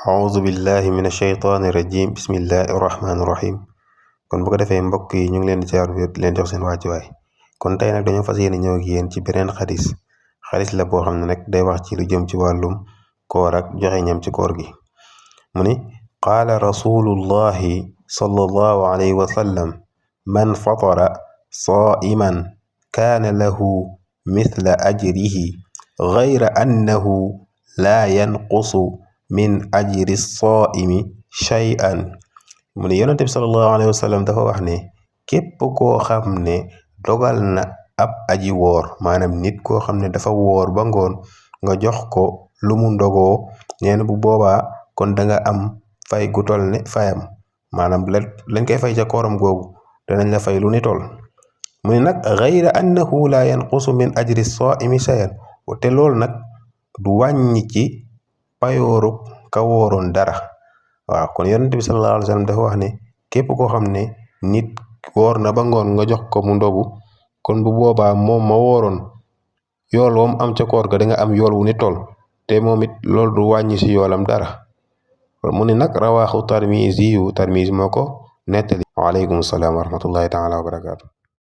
auzu billahi min asheytaani rajim bismillahi rahmaani rahim kon bu ko defee mbokk yi ñu ngi leen di ziar di leen jox seen wàccuwaay kon tey nag dañoo fas yéene ñëw ak yéen ci beneen xadis la boo xam ne nag day wax ci lu jëm ci wàllum koor ak joxe ñam ci koor gi mu ni qaala rasulullahi sallallahu alayhi wa sallam man fatara saiman kaana lahu mithla ajrihi gayra annahu laa yanqusu min ajri saimi shay'an mu ne yonente bi sallallahu alayhi wa sallam dafa wax ne képp koo xam ne dogal na ab aji woor maanaam nit koo xam ne dafa woor ba ngoon nga jox ko lu mu ndogoo nee na bu boobaa kon da nga am fay gu tol ne fayam maanaam lañ koy fay ca kooram googu danañ la fay lu ni tol mu ne nag gayra annahu la yanqusu min ajri saimi shay'an te loolu nag du wàññi ci payooruk ka wooroon dara waaw kon yonent bi sallallahu alayhi wa sallam dafa wax ne képp koo xam ne nit woor na ba ngoon nga jox ko mu ndogu kon bu boobaa moom ma wooroon yool woom am ca koor ga da nga am yool wu ni toll te moom it loolu du wàññi si yoolam dara mu ne nag rawaaxu Tirmizi moo ko nettali waaleykum salaam wa rahmatullahi taala wa barakaatu